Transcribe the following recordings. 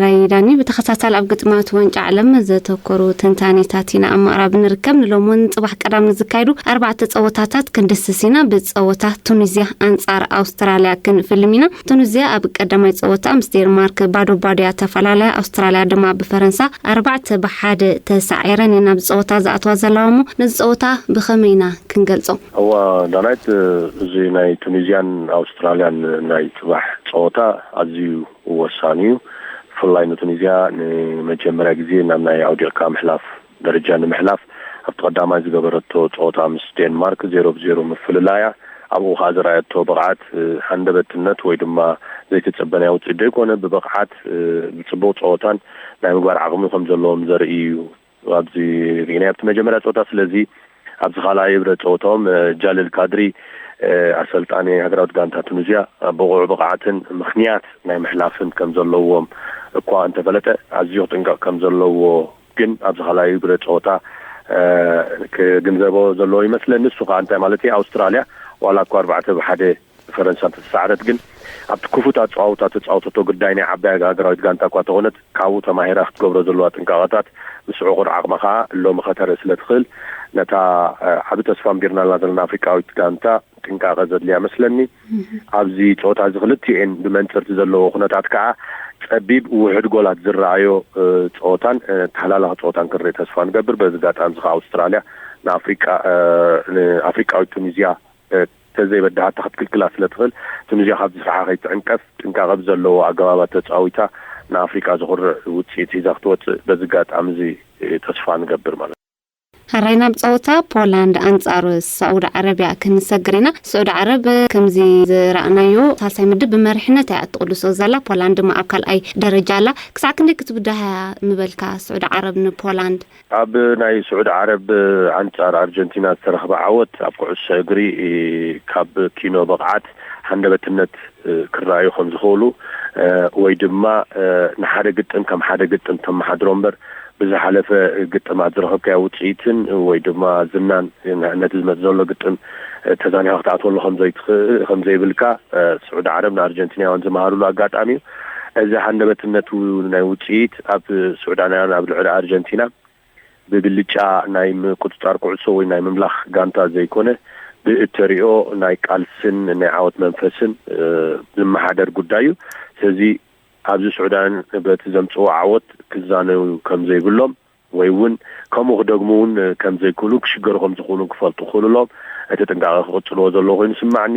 ራይ ዳኒ፣ ብተኸታታሊ ኣብ ግጥማት ዋንጫ ዓለም ዘተኮሩ ትንታኔታት ኢና ኣብ ምቕራብ ንርከብ። ንሎሚ እውን ጽባሕ ቀዳም ንዝካየዱ ኣርባዕተ ጸወታታት ክንድስስ ኢና። ብጸወታ ቱኒዝያ ኣንጻር ኣውስትራልያ ክንፍልም ኢና። ቱኒዝያ ኣብ ቀዳማይ ጸወታ ምስ ዴንማርክ ባዶ ባዶ እያ ተፈላለያ። ኣውስትራልያ ድማ ብፈረንሳ ኣርባዕተ ብሓደ ተሳዒረን እየን ናብ ጸወታ ዝኣትዋ ዘለዋ። እሞ ነዚ ጸወታ ብኸመይ ኢና ክንገልጾ? እዋ፣ ዳናይት፣ እዚ ናይ ቱኒዝያን ኣውስትራልያን ናይ ጽባሕ ጸወታ ኣዝዩ ወሳኒ እዩ። ብፍላይ ንቱኒዝያ ንመጀመርያ ግዜ ናብ ናይ ኣውዲቕካ ምሕላፍ ደረጃ ንምሕላፍ ኣብቲ ቀዳማይ ዝገበረቶ ጸወታ ምስ ዴንማርክ ዜሮ ብ ዜሮ ምፍልላያ፣ ኣብኡ ከኣ ዘርኣየቶ ብቕዓት፣ እ፣ ሃንደበትነት ወይ ድማ ዘይተጸበናዮ ውጽኢት ዘይኮነ፣ ብብቕዓት፣ እ፣ ብጽቡቕ ጸወታን ናይ ምግባር ዓቕሚ ከም ዘለዎም ዘርኢ እዩ። ኣብዚ ርኢናዮ ኣብቲ መጀመርያ ጸወታ። ስለዚ ኣብዚ ካልኣይ ህብረ ጸወታኦም፣ እ፣ ጃልል ካድሪ፣ እ፣ ኣሰልጣኒ ሃገራዊት ጋንታ ቱኒዝያ፣ እ፣ ብቑዕ ብቕዓትን ምኽንያት ናይ ምሕላፍን ከም ዘለዎም እኳ እንተፈለጠ፣ ኣዝዩ ክጥንቀቕ ከም ዘለዎ ግን ኣብዚ ካልኣይ ህብረ ጸወታ፣ እ፣ ክግንዘቦ ዘለዎ ይመስለኒ። ንሱ ከኣ እንታይ ማለት እዩ? ኣውስትራልያ ዋላ እኳ ኣርባዕተ ብሓደ ፈረንሳ እንተተሳዕረት ግን ኣብቲ ክፉት ኣጸዋውታ ተጻወተቶ ግዳይ ናይ ዓባይ ሃገራዊት ጋንታ እኳ ተኾነት ካብኡ ተማሂራ ክትገብሮ ዘለዋ ጥንቃቐታት ምስ ዕቑር ዓቕማ ከኣ ሎሚ ከተርኢ ስለ ትኽእል ነታ፣ እ፣ ዓቢ ተስፋ ኣንቢርናላ ዘለና ኣፍሪቃዊት ጋንታ ጥንቃቐ ዘድልያ መስለኒ። ኣብዚ ጸወታ እዚ ክልቲኤን ብመንጽርቲ ዘለዎ ኩነታት ከኣ ጸቢብ ውሑድ ጎላት ዝረኣዮ፣ እ፣ ጸወታን፣ እ፣ ተሃላላኺ ጸወታን ክንርኢ ተስፋ ንገብር። በዚ ኣጋጣሚ እዚ ከኣ ኣውስትራልያ ንኣፍሪቃ፣ እ፣ ንኣፍሪቃዊት ቱኒዝያ፣ እ፣ ተዘይበዳሃታ ክትክልክላ ስለ ትኽእል፣ ቱኒዝያ ካብዚ ስርሓ ከይትዕንቀፍ ጥንቃቐ ብዘለዎ ኣገባባት ተጻዊታ ንኣፍሪቃ ዘኹርዕ ውጽኢት ሒዛ ክትወጽእ በዚ ኣጋጣሚ እዚ፣ እ፣ ተስፋ ንገብር ማለት እዩ። ሕራይ ናብ ጸወታ ፖላንድ ኣንጻር ሳዑዲ ዓረብያ ክንሰግር ኢና። ስዑዲ ዓረብ ከምዚ ዝረኣናዮ ሳልሳይ ምድብ ብመሪሕነት እያ እትቕልሶ ዘላ። ፖላንድ ድማ ኣብ ካልኣይ ደረጃ ኣላ። ክሳዕ ክንደይ ክትብዳሃ ምበልካ ስዑዲ ዓረብ ንፖላንድ? ኣብ ናይ ስዑዲ ዓረብ ኣንጻር ኣርጀንቲና ዝተረኽበ ዓወት ኣብ ኩዕሶ እግሪ፣ እ፣ ካብ ኪኖ ብቕዓት ሃንደበትነት፣ እ፣ ክረኣዩ ከም ዝኽእሉ፣ እ፣ ወይ ድማ፣ እ፣ ንሓደ ግጥም ከም ሓደ ግጥም ተመሓድሮ እምበር ብዝሓለፈ ግጥማት ዝረኸብካዮ ውጽኢትን ወይ ድማ ዝናን ነቲ ዝመጽእ ዘሎ ግጥም፣ እ፣ ተዛኒኻ ክትኣትወሉ ከም ዘይትኽእል፣ ከም ዘይብልካ፣ እ፣ ስዑዲ ዓረብ ንኣርጀንቲናውያን ዝመሃሩሉ ኣጋጣሚ እዩ። እዚ ሃንደበትነቱ ናይ ውጽኢት ኣብ ስዑዳናውያን ኣብ ልዕሊ ኣርጀንቲና ብብልጫ ናይ ምቁጽጻር ኩዕሶ ወይ ናይ ምምላኽ ጋንታ ዘይኮነ፣ ብእተሪኦ ናይ ቃልስን ናይ ዓወት መንፈስን፣ እ፣ ዝመሓደር ጉዳይ እዩ። ስለዚ ኣብዚ ስዑዳን በቲ ዘምጽኦ ዓወት ክዛነዩ ከም ዘይብሎም ወይ እውን ከምኡ ክደግሙ እውን ከም ዘይክእሉ ክሽገሩ ከም ዝኽእሉ ክፈልጡ ክኽእሉ ኣለዎም። እቲ ጥንቃቐ ክቕጽልዎ ዘለዎ ኮይኑ ይስማዓኒ።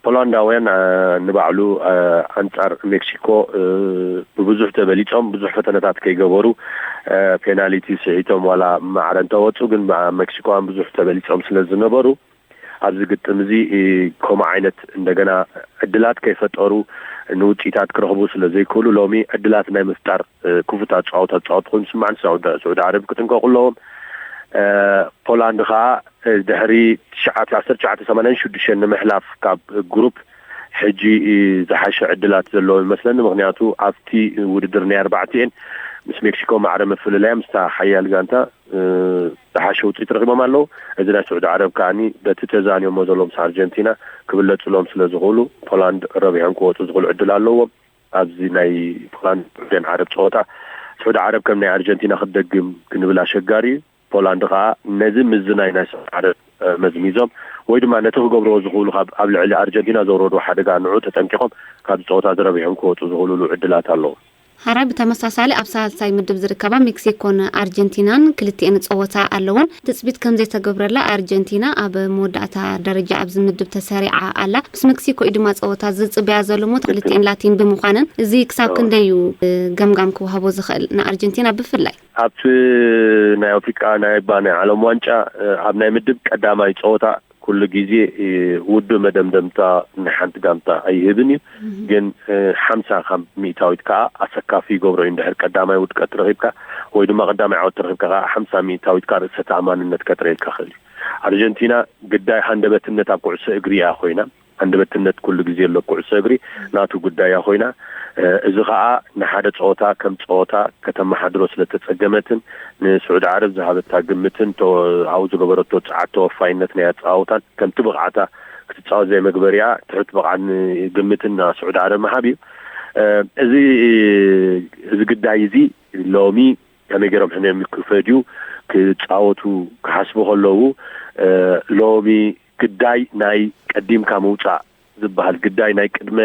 ፖላንዳውያን፣ እ፣ ንባዕሉ፣ እ፣ ኣንጻር ሜክሲኮ፣ እ፣ ብብዙሕ ተበሊጾም፣ ብዙሕ ፈተነታት ከይገበሩ፣ እ፣ ፔናልቲ ስሒቶም ዋላ ማዕረ እንተወጹ፣ ግን ባ-፣ ሜክሲኮውያን ብዙሕ ተበሊጾም ስለ ዝነበሩ፣ ኣብዚ ግጥም እዚ፣ እ፣ ከምኡ ዓይነት እንደገና ዕድላት ከይፈጠሩ ንውጽኢታት ክረኽቡ ስለ ዘይክእሉ፣ ሎሚ ዕድላት ናይ ምፍጣር፣ እ፣ ክፉት ኣጻወታ ዝጻወቱ ኮይኑ ይስማዓኒ። ስዑዲ፣ ስዑዲ ዓረብ ክጥንቀቑ ኣለዎም። እ፣ ፖላንድ ከኣ፣ እ፣ ድሕሪ ትሽዓተ፣ ዓሰርተ ትሽዓተ ሰማንያን ሽዱሽተን ንምሕላፍ ካብ ግሩፕ ሕጂ፣ እ፣ ዝሓሸ ዕድላት ዘለዎ ይመስለኒ። ምኽንያቱ ኣብቲ ውድድር ናይ ኣርባዕቲኤን ምስ ሜክሲኮ ማዕረ ምፍልላያ ምስታ ሓያል ጋንታ፣ እ፣ ዝሓሸ ውጽኢት ረኺቦም ኣለዉ። እዚ ናይ ስዑዲ ዓረብ ከኣኒ በቲ ተዛንዮሞ ዘለዉ ምስ ኣርጀንቲና ክብለጹሎም ስለ ዝኽእሉ ፖላንድ ረቢሖም ክወጹ ዝኽእሉ ዕድል ኣለዎም። ኣብዚ ናይ ፖላንድ ስዑድያን ዓረብ ጸወታ ስዑዲ ዓረብ ከም ናይ ኣርጀንቲና ክትደግም ክንብል ኣሸጋሪ እዩ። ፖላንድ ከኣ ነዚ ምዝናይ ናይ ስዑዲ ዓረብ፣ እ፣ መዝሚዞም ወይ ድማ ነቲ ክገብርዎ ዝኽእሉ ካብ ኣብ ልዕሊ ኣርጀንቲና ዘውረድዎ ሓደጋ ንዑ ተጠንቂቖም ካብዚ ጸወታ እዚ ረቢሖም ክወጹ ዝኽእሉሉ ዕድላት ኣለዎም። ሓራይ ብተመሳሳሊ ኣብ ሳልሳይ ምድብ ዝርከባ ሜክሲኮን ኣርጀንቲናን ክልቲኤን ጸወታ ኣለወን። ትጽቢት ከም ዘይተገብረላ ኣርጀንቲና ኣብ መወዳእታ ደረጃ ኣብዚ ምድብ ተሰሪዓ ኣላ። ምስ ሜክሲኮ እዩ ድማ ጸወታ ዝጽበያ ዘሎ እሞ ክልቲኤን ላቲን ብምዃነን እዚ ክሳብ ክንደይ እዩ፣ እ፣ ገምጋም ክወሃቦ ዝኽእል ንኣርጀንቲና ብፍላይ? ኣብቲ ናይ ኣፍሪቃ ናይ ባ ናይ ዓለም ዋንጫ፣ እ፣ ኣብ ናይ ምድብ ቀዳማይ ጸወታ ኩሉ ግዜ፣ እ፣ ውዱእ መደምደምታ ንሓንቲ ጋንታ ኣይህብን እዩ። ግን፣ እ፣ ሓምሳ ካብ ሚእታዊት ከኣ ኣሰካፊ ይገብሮ እዩ። እንድሕር ቀዳማይ ውድቀት ረኺብካ ወይ ድማ ቀዳማይ ዓወት ረኺብካ ከኣ ሓምሳ ሚእታዊት ከኣ ርእሰ ተኣማንነት ከጥረየልካ ክእል እዩ። ኣርጀንቲና ግዳይ ሃንደበትነት ኣብ ኩዕሶ እግሪ እያ ኮይና፣ ሃንደበትነት ኩሉ ግዜ ኣሎ ኩዕሶ እግሪ ናቱ ጉዳይ እያ ኮይና፣ እ፣ እዚ ከኣ ንሓደ ጸወታ ከም ጸወታ ከተመሓድሮ ስለ ተጸገመትን ንስዑዲ ዓረብ ዝሃበታ ግምትን ተ-፣ ኣብኡ ዝገበረቶ ጸዓት ተወፋይነት ናይ ኣጸዋውታን ከምቲ ብቕዓታ ክትጻወት ዘይመግበሪኣ ትሑት ብቕዓት ን-፣ ግምትን ናብ ስዑዲ ዓረብ ምሃብ እዩ። እዚ እዚ ግዳይ እዚ ሎሚ ከመይ ገይሮም ሕነዮም ክፈድዩ ክጻወቱ ክሓስቡ ከለዉ፣ ሎሚ ግዳይ ናይ ቀዲምካ ምውጻእ ዝበሃል፣ ግዳይ ናይ ቅድመ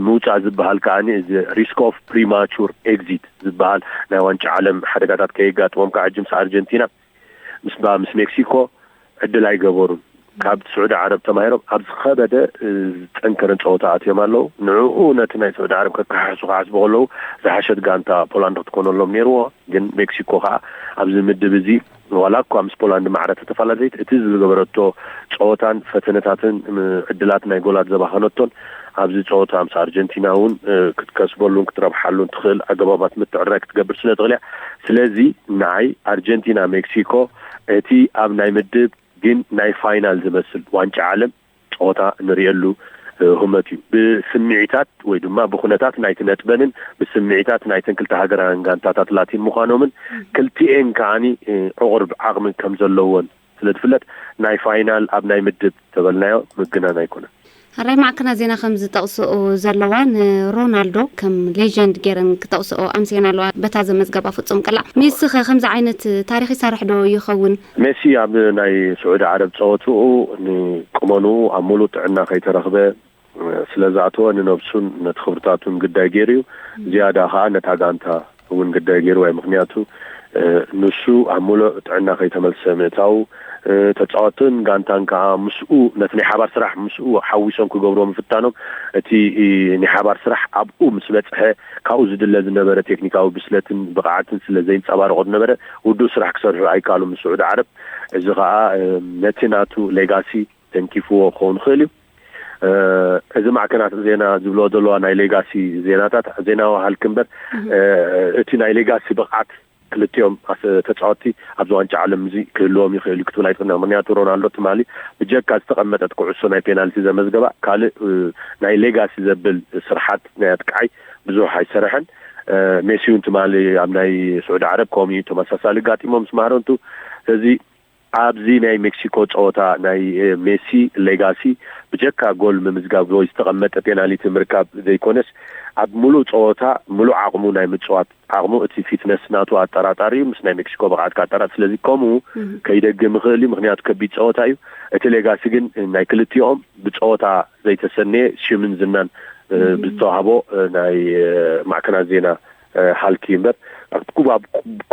ምውጻእ ዝበሃል ከኣ እዚ risk of premature exit ዝበሃል፣ ናይ ዋንጫ ዓለም ሓደጋታት ከየጋጥሞም፣ ካብ ሕጂ ምስ ኣርጀንቲና፣ ምስ ባ ምስ ሜክሲኮ ዕድል ኣይገበሩን። ካብ ስዑዲ ዓረብ ተማሂሮም ኣብ ዝኸበደ ዝጠንከረን ጸወታ ኣትዮም ኣለዉ። ንዕኡ ነቲ ናይ ስዑዲ ዓረብ ከከሓሕሱ ክሓስቡ ከለዉ፣ ዝሓሸት ጋንታ ፖላንድ ክትኮነሎም ነይርዎ። ግን ሜክሲኮ ከኣ ኣብዚ ምድብ እዚ ዋላ እኳ ምስ ፖላንድ ማዕረ ተተፈላለየት፣ እቲ ዝገበረቶ ጸወታን ፈተነታትን ዕድላት ናይ ጎላት ዘባኸነቶን ኣብዚ ጸወታ ምስ ኣርጀንቲና እውን ክትከስበሉን ክትረብሓሉን ትኽእል ኣገባባት ምትዕርራይ ክትገብር ስለ ትኽእል እያ። ስለዚ ንዓይ ኣርጀንቲና ሜክሲኮ እቲ ኣብ ናይ ምድብ ግን ናይ ፋይናል ዝመስል ዋንጫ ዓለም ጸወታ እንርእየሉ ህመት እዩ። ብስምዒታት ወይ ድማ ብኹነታት ናይቲ ነጥበንን ብስምዒታት ናይተን ክልተ ሃገራውያን ጋንታታት ላቲን ምዃኖምን ክልቲኤን ከኣኒ ዕቑር ዓቕሚ ከም ዘለዎን ስለ ዝፍለጥ ናይ ፋይናል ኣብ ናይ ምድብ ተበልናዮ ምግናን ኣይኮነን። ኣራይ ማዕከናት ዜና ከም ዝጠቕስኦ ዘለዋ ንሮናልዶ ከም ሌጀንድ ገይረን ክጠቕስኦ ኣምስየን ኣለዋ። በታ ዘመዝገባ ፍጹም ቅላዕ ሜሲ ኸ ከምዚ ዓይነት ታሪኽ ይሰርሕ ዶ ይኸውን? ሜሲ ኣብ ናይ ስዑዲ ዓረብ ጸወትኡ ንቁመንኡ ኣብ ሙሉእ ጥዕና ከይተረኽበ ስለ ዝኣተወ ንነብሱን ነቲ ክብርታቱን ግዳይ ገይሩ እዩ። ዝያዳ ኸኣ ነታ ጋንታ እውን ግዳይ ገይርዋ እዩ። ምኽንያቱ ንሱ ኣብ ሙሉእ ጥዕና ከይተመልሰ ምእታው፣ ተጻወትን ጋንታን ከኣ ምስኡ ነቲ ናይ ሓባር ስራሕ ምስኡ ሓዊሶም ክገብርዎ ምፍታኖም፣ እቲ ናይ ሓባር ስራሕ ኣብኡ ምስ በጽሐ ካብኡ ዝድለ ዝነበረ ቴክኒካዊ ብስለትን ብቕዓትን ስለ ዘየንጸባረቖ ዝነበረ ውዱእ ስራሕ ክሰርሑ ኣይከኣሉን ምስ ስዑዲ ዓረብ። እዚ ከኣ ነቲ ናቱ ሌጋሲ ተንኪፍዎ ክኸውን ይኽእል እዩ። እዚ ማዕከናት ዜና ዝብልዎ ዘለዋ ናይ ሌጋሲ ዜናታት ዜናዊ ሃልኪ እምበር እቲ ናይ ሌጋሲ ብቕዓት ክልቲኦም ተጻወትቲ ኣብዚ ዋንጫ ዓለም እዚ ክህልዎም ይኽእል እዩ ክትብል ኣይትኽእልን። ምኽንያቱ ሮናልዶ ትማሊ ብጀካ ዝተቐመጠት ኩዕሶ ናይ ፔናልቲ ዘመዝገባ ካልእ ናይ ሌጋሲ ዘብል ስርሓት ናይ ኣጥቃዓይ ብዙሕ ኣይሰርሐን። ሜሲ እውን ትማሊ ኣብ ናይ ስዑዲ ዓረብ ከምኡ ተመሳሳሊ ጋጢሞም ምስ ማህረንቱ እዚ ኣብዚ ናይ ሜክሲኮ ጸወታ ናይ ሜሲ ሌጋሲ ብጀካ ጎል ምምዝጋብ ወይ ዝተቐመጠ ፔናልቲ ምርካብ ዘይኮነስ ኣብ ሙሉእ ጸወታ ሙሉእ ዓቕሙ ናይ ምጽዋት ዓቕሙ እቲ ፊትነስ ናቱ ኣጠራጣሪ እዩ። ምስ ናይ ሜክሲኮ ብቕዓት ካጠራጥ ስለዚ ከምኡ ከይደግም ይኽእል እዩ። ምኽንያቱ ከቢድ ጸወታ እዩ። እቲ ሌጋሲ ግን ናይ ክልቲኦም ብጸወታ ዘይተሰነየ ሽምን ዝናን ብዝተዋህቦ ናይ ማዕከናት ዜና ሃልኪ እምበር ኣብ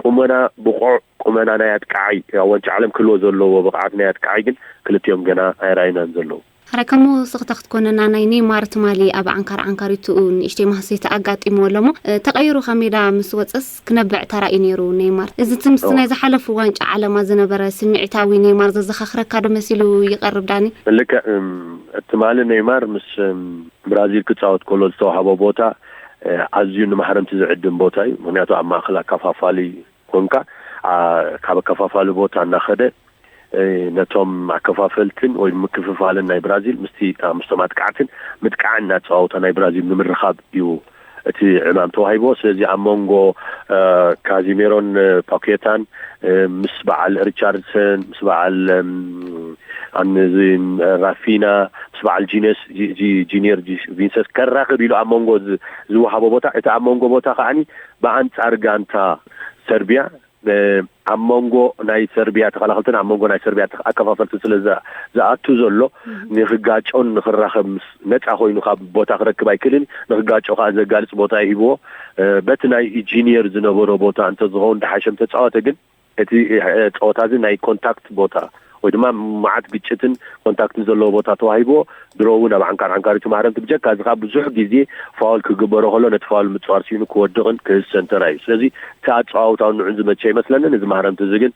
ቁመና ብቑዕ ቁመና ናይ ኣጥቃዓይ ኣብ ዋንጫ ዓለም ክህልዎ ዘለዎ ብቕዓት ናይ ኣጥቃዓይ ግን ክልቲኦም ገና ኣይረኣይናን ዘለዉ። ሕራይ ከም መወሰኽታ ክትኮነና ናይ ኔይማር ትማሊ ኣብ ዓንካር ዓንካሪትኡ ንእሽተይ ማህሰይቲ ኣጋጢምዎ ኣሎ እሞ ተቐይሩ ካብ ሜዳ ምስ ወፀስ ክነብዕ ተራእዩ ነይሩ ኔይማር። እዚ ትምስቲ ናይ ዝሓለፉ ዋንጫ ዓለማ ዝነበረ ስምዒታዊ ኔይማር ዘዘኻኽረካ ዶ መሲሉ ይቐርብ ዳኒ? ልክዕ ትማሊ ኔይማር ምስ ብራዚል ክጻወት ከሎ ዝተዋህቦ ቦታ ኣዝዩ ንማህረምቲ ዝዕድም ቦታ እዩ። ምኽንያቱ ኣብ ማእኸል ኣከፋፋሊ ኮንካ ካብ ኣከፋፋሊ ቦታ እናኸደ ነቶም ኣከፋፈልትን ወይ ምክፍፋልን ናይ ብራዚል ምስቲ ምስቶም ኣጥቃዕትን ምጥቃዕን እናተፃወታ ናይ ብራዚል ንምርኻብ እዩ እቲ ዕማም ተዋሂቦ። ስለዚ ኣብ መንጎ ካዚሜሮን ፓኬታን ምስ በዓል ሪቻርድሰን ምስ በዓል ኣነዚ ራፊና ምስ በዓል ጂነስ ጂኒየር ቪንሰስ ከራኽብ ኢሉ ኣብ መንጎ ዝወሃቦ ቦታ እቲ ኣብ መንጎ ቦታ ከዓኒ ብኣንጻር ጋንታ ሰርቢያ ኣብ መንጎ ናይ ሰርቢያ ተኸላኸልትን ኣብ መንጎ ናይ ሰርቢያ ኣከፋፈልትን ስለ ዝኣቱ ዘሎ ንክጋጮን ንክራኸብ ምስ ነፃ ኮይኑ ካብ ቦታ ክረክብ ኣይክእልን። ንክጋጮ ከዓ ዘጋልፅ ቦታ ይሂብዎ። በቲ ናይ ጂኒየር ዝነበሮ ቦታ እንተዝኸውን ድሓሸም ተፃወተ። ግን እቲ ፀወታ እዚ ናይ ኮንታክት ቦታ ወይ ድማ መዓት ግጭትን ኮንታክትን ዘለዎ ቦታ ተዋሂብዎ። ድሮ እውን ኣብ ዓንካር ዓንካሪቱ ማህረምቲ ብጀካ እዚ ካብ ብዙሕ ግዜ ፋውል ክግበሮ ከሎ ነቲ ፋውል ምፅዋር ሲኢኑ ክወድቕን ክህሰን ተራእዩ። ስለዚ እቲ ኣፀዋውታውን ንዑን ዝመቸ ኣይመስለንን። እዚ ማህረምቲ እዚ ግን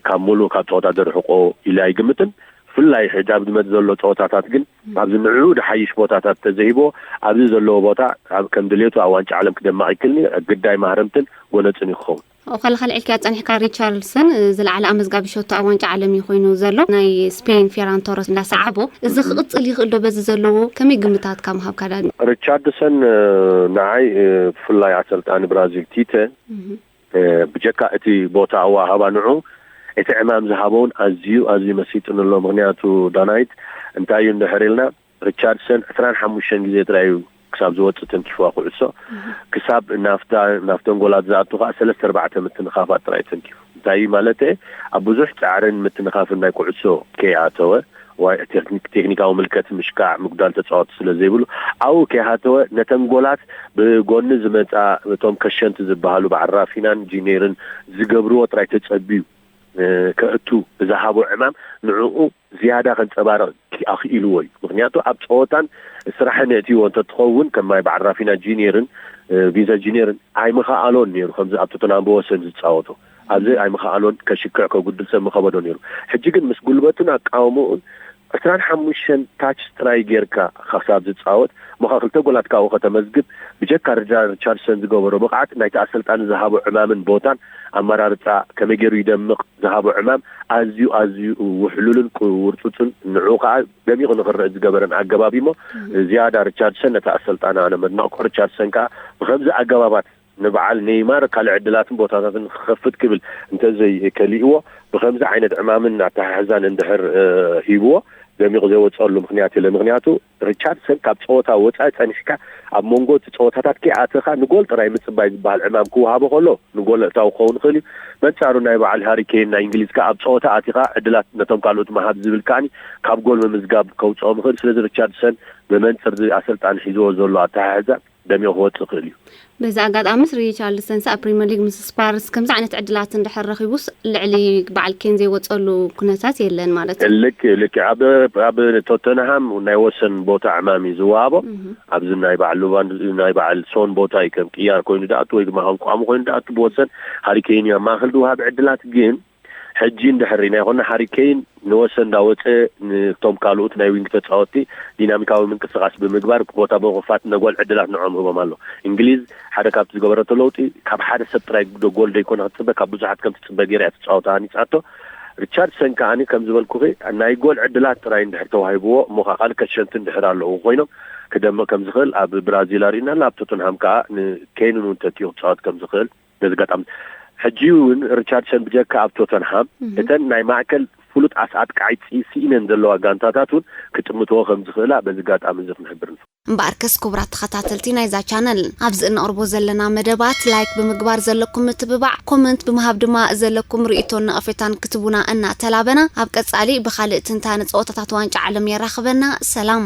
ካብ ሙሉእ ካብ ፀወታ ዘርሕቆ ኢለ ኣይግምትን። ብፍላይ ሕጂ ኣብ ዝመፅ ዘሎ ፀወታታት ግን ኣብዚ ንዕኡ ድሓይሽ ቦታታት ተዘሂቦ ኣብዚ ዘለዎ ቦታ ከም ድሌቱ ኣብ ዋንጫ ዓለም ክደምቕ ኣይክእልን እዩ። ግዳይ ማህረምትን ጎነፅን እዩ ክኸውን። ከለኻ ልዕልኪ ኣጸኒሕካ ሪቻርድሰን ዝለዓለ ኣመዝጋቢ ሸቶ ኣብ ዋንጫ ዓለም እዩ ኮይኑ ዘሎ። ናይ ስፔን ፌራን ቶረስ እንዳሰዓቦ እዚ ክቕጽል ይኽእል ዶ? በዚ ዘለዎ ከመይ ግምታትካ ምሃብካ ዳኒ? ሪቻርድሰን ንዓይ ብፍላይ ኣሰልጣኒ ብራዚል ቲተ ብጀካ እቲ ቦታ ኣዋሃባ ንዑ እቲ ዕማም ዝሃበውን ኣዝዩ ኣዝዩ መሲጥኒ ኣሎ። ምኽንያቱ ዳናይት እንታይ እዩ እንድሕር ኢልና ሪቻርድሰን ዕስራን ሓሙሽተን ግዜ ጥራይ እዩ ክሳብ ዝወፅእ ተንኪፍዋ ኩዕሶ። ክሳብ ናፍታ ናፍተን ጎላት ዝኣቱ ከዓ ሰለስተ ኣርባዕተ ምትንኻፋት ጥራይ ተንኪፉ። እንታይ ማለት ኣብ ብዙሕ ፃዕርን ምትንኻፍን ናይ ኩዕሶ ከይኣተወ፣ ቴክኒካዊ ምልከት ምሽካዕ፣ ምጉዳል ተፃወቲ ስለ ዘይብሉ ኣብኡ ከይሃተወ፣ ነተን ጎላት ብጎኒ ዝመፃ እቶም ከሸንቲ ዝበሃሉ በዓል ራፊናን ጂኔርን ዝገብርዎ ጥራይ ተፀቢዩ ከእቱ ብዝሃቦ ዕማም ንዕኡ ዝያዳ ከንፀባረቕ ኣኽኢልዎ እዩ። ምክንያቱ ኣብ ፀወታን ስራሕን የእትይዎ እንተትኸውን ከም ማይ በዓል ራፊና ጂኒየርን ቪንሰንት ጂኒየርን ኣይምኸኣሎን ነይሩ። ከምዚ ኣብ ቶተንሃም ብወሰን ዝፃወቶ ኣብዚ ኣይምኸኣሎን፣ ከሽክዕ ከጉድል ሰብ ምኸበዶ ነይሩ። ሕጂ ግን ምስ ጉልበቱን ኣቃውምኡን ዕስራን ሓሙሽተን ታች ጥራይ ጌርካ ክሳብ ዝፃወት ሞኻ ክልተ ጎላት ካብኡ ከተመዝግብ ብጀካ ሪቻርድሰን ዝገበሮ ብቕዓት ናይቲ ኣሰልጣኒ ዝሃቦ ዕማምን ቦታን ኣመራርፃ ከመይ ገይሩ ይደምቕ ዝሃቦ ዕማም ኣዝዩ ኣዝዩ ውሕሉልን ውርፁፁን ንዑ ከዓ ደሚቑ ንኽረእ ዝገበረን ኣገባብ እሞ ዝያዳ ሪቻርድሰን ነቲ ኣሰልጣኒ ኣነ መድነቕኮ። ሪቻርድሰን ከዓ ብከምዚ ኣገባባት ንበዓል ኔይማር ካልእ ዕድላትን ቦታታትን ክኸፍት ክብል እንተዘይ ከሊእዎ ብከምዚ ዓይነት ዕማምን ኣተሓሕዛን እንድሕር ሂብዎ ደሚቑ ዘይወፀሉ ምክንያት የለ። ምክንያቱ ሪቻርድሰን ካብ ፀወታ ወፃኢ ፀኒሕካ ኣብ መንጎ እቲ ፀወታታት ከይኣተኻ ንጎል ጥራይ ምፅባይ ዝበሃል ዕማም ክወሃቦ ከሎ ንጎል እታው ክኸውን ይኽእል እዩ። በንፃሩ ናይ በዓል ሃሪ ኬን ናይ እንግሊዝ ከኣ ኣብ ፀወታ ኣቲኻ ዕድላት ነቶም ካልኦት ምሃብ ዝብል ከኣኒ ካብ ጎል ምምዝጋብ ከውፅኦም ይኽእል። ስለዚ ሪቻርድሰን ብመንፅር እዚ ኣሰልጣኒ ሒዝዎ ዘሎ ኣተሓሕዛ ደሚቑ ክወፅእ ይኽእል እዩ። በዚ ኣጋጣሚስ ሪቻርልሰንስ ኣብ ፕሪምየር ሊግ ምስ ስፓርስ ከምዚ ዓይነት ዕድላት እንድሕር ረኺቡስ ልዕሊ በዓል ኬን ዘይወፀሉ ኩነታት የለን ማለት እዩ። ልክ ልክ ኣብ ኣብ ቶተንሃም ናይ ወሰን ቦታ ዕማም እዩ ዝወሃቦ። ኣብዚ ናይ በዓል ሉቫን ናይ በዓል ሶን ቦታ እዩ ከም ቅያር ኮይኑ ደኣቱ ወይ ድማ ከም ቋሚ ኮይኑ ደኣቱ ብወሰን ሃሪኬን እዩ ኣብ ማእከል ዝወሃብ ዕድላት ግን ሕጂ እንድሕር ሪኢና ይኮና ሃሪኬን ንወሰን እንዳወፀ ንቶም ካልኦት ናይ ዊንግ ተፃወቲ ዲናሚካዊ ምንቅስቃስ ብምግባር ቦታ ብምኽፋት ነጎል ዕድላት ንዖም ህቦም ኣሎ። እንግሊዝ ሓደ ካብቲ ዝገበረቶ ለውጢ ካብ ሓደ ሰብ ጥራይ ጎል ደይኮነ ክትፅበ ካብ ብዙሓት ከም ትፅበ ገይራ እያ ትፃወታ ሃኒፃቶ። ሪቻርድሰን ከዓኒ ከም ዝበልኩኺ ናይ ጎል ዕድላት ጥራይ እንድሕር ተዋሂብዎ እሞ ከዓ ካልእ ከሸንቲ እንድሕር ኣለዉ ኮይኖም ክደምቕ ከም ዝኽእል ኣብ ብራዚል ኣርእዩና ኣሎ። ኣብ ቶተንሃም ከዓ ንኬንን እውን ተኪኡ ክፃወት ከም ዝኽእል ነዚ ኣጋጣሚ ሕጂ እውን ሪቻርድሰን ብጀካ ኣብ ቶተንሃም እተን ናይ ማእከል ፍሉጥ ኣስኣጥቃዒ ስኢነን ዘለዋ ጋንታታት እውን ክጥምትዎ ከም ዝኽእላ በዚ ኣጋጣሚ እዚ ክንሕብር ንፈ እምበኣርከስ ክቡራት ተኸታተልቲ ናይዛ ቻነል ኣብዚ እነቕርቦ ዘለና መደባት ላይክ ብምግባር ዘለኩም ምትብባዕ ኮመንት ብምሃብ ድማ ዘለኩም ርእይቶን ነቐፌታን ክትቡና እናተላበና ኣብ ቀጻሊ ብኻልእ ትንታነ ጸወታታት ዋንጫ ዓለም የራኽበና። ሰላም።